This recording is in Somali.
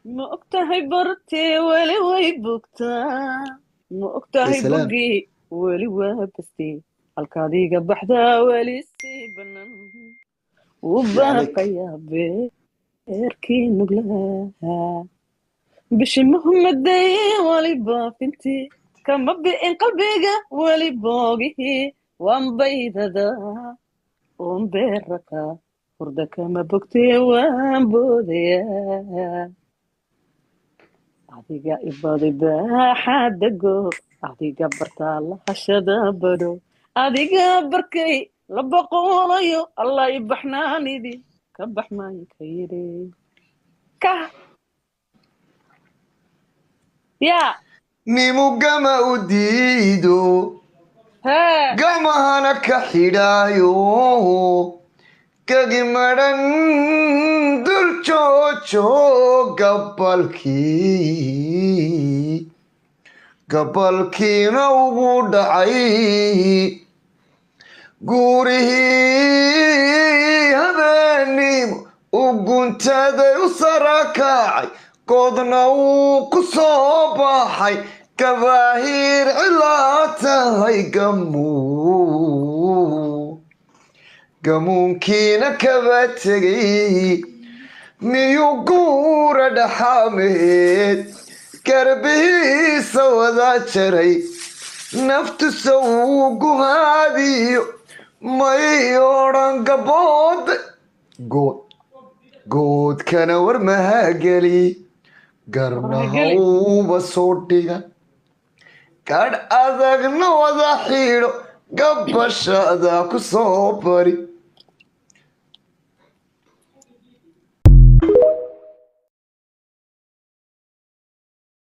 Ma ogtahay bartee weli way bogtaa? Ma ogtahay Ya salaam. Boggii weli waa bastee, halkaadiga baxdaa weli sii banan wuu Ya عليك. Baaqayaa beerkii nuglaa bishi muhmaday wali baafintii kama bi'in qalbiga weli boogihii waan baydadaa oon beeraqa hurda kama bogtee waan boodayaa. Adiga ibaday baaxadago, adiga bartaa lahashada badho, adiga barkay la boqolayo Allah ibaxnaanidi ka baxmaanka yidhi ka yaa. Nimugama u diido hee gamahana ka xidhaayo gagi madhan dul joojo gabalkii gabalkiina ugu dhacay guurihii habeenimo u guntaday u sarakacay godna wuu ku soo baxay gabaahiir cilaa tahay gamuun gamuunkiina kaba tegay miyuu guura dhaxaameed garbihiisa wada jaray naftusa uu guhaadiyo may odhan gabooda good goodkana war mahageli garnahawba soo dhigan gadh adagna wada xidho gabashada ku soo bari.